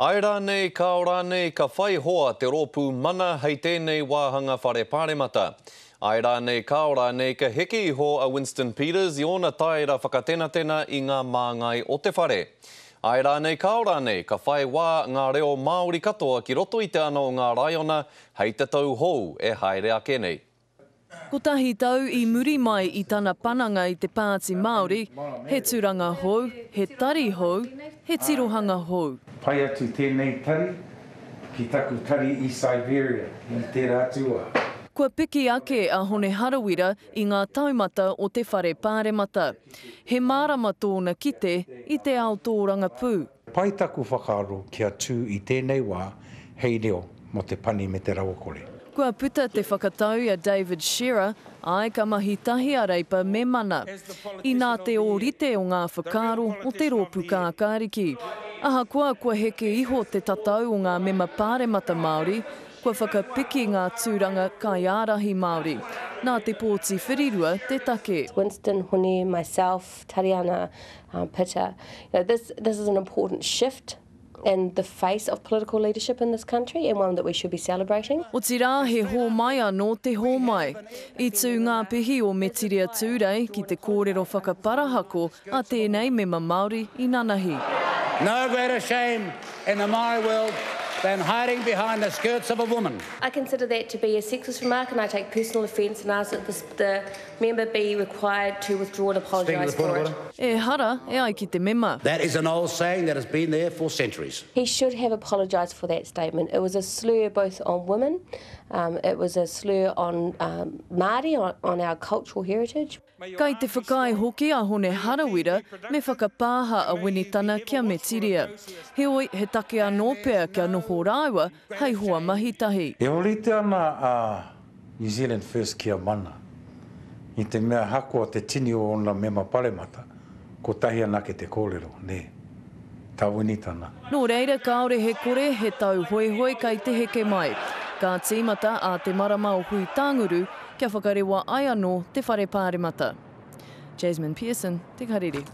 Āe rānei, kāo rānei ka whai hoa te rōpū Mana hei tēnei wāhanga whare pāremata? Āe rānei, kāo rānei ka heke iho a Winston Peters i ōna taera whakatenatena i ngā māngai o te whare? Āe rānei, kāo rānei ka whai wā ngā reo Māori katoa ki roto i te ana o ngā raiona hei te tau hou e haere ake nei? Kotahi tau i muri mai i tana pananga i te Pāti Māori, he turanga hou, he tari hou, he tirohanga hou. Pai atu tēnei tari ki taku tari i Siberia i tērā atu wā. Kua piki ake a Hone Harawira i ngā taumata o te Whare Pāremata. He mārama tōna kite i te ao tōrangapū. Pai taku whakaaro kia tū i tēnei wā hei reo mō te pani me te rawakore. Kua puta te whakatau i a David Shearer, āe ka mahi tahi a Reipa me Mana. Inā te ōrite o ngā whakaaro o te Rōpū Kākāriki. Ahakoa kua heke iho te tatau o ngā mema pāremata Māori, kua whakapiki ngā tūranga kaiārahi Māori. Nā te pōti whirirua te take. Winston, Hone, myself, Tariana Pita. You know, this, this is an important shift in the face of political leadership in this country and one that we should be celebrating. Otirā, he hōmai anō te hōmai. I tū ngā pihi o Metiria Tūrei ki te kōrero whakaparahako a tēnei mema Māori i nanahi. No greater shame in the Māori world than hiding behind the skirts of a woman. I consider that to be a sexist remark and I take personal offence and ask that this, the Member be required to withdraw and apologise for it. Ehara, e ai ki te mema. That is an old saying that has been there for centuries. He should have apologised for that statement. It was a slur both on women, um, it was a slur on um, Māori, on, on our cultural heritage. Kai te whakaae hoki a Hone Harawira me whakapāha a Winitana kia Metiria. Heoi, he take anō pea kia noho rāua hei hoa mahi tahi. E ōrite ana a New Zealand First kia mana, i te mea ahakoa te tini o ōna mema paremata, kotahi anake te kōrero, nē. Tā Winitana. Nō reira, kāore he kore, he tauhoehoe kei te heke mai. Ka tīmata a te marama o Hui-tānguru kia whakarewa ai anō te Whare Pāremata. Jasmine Pearson, Te Karere.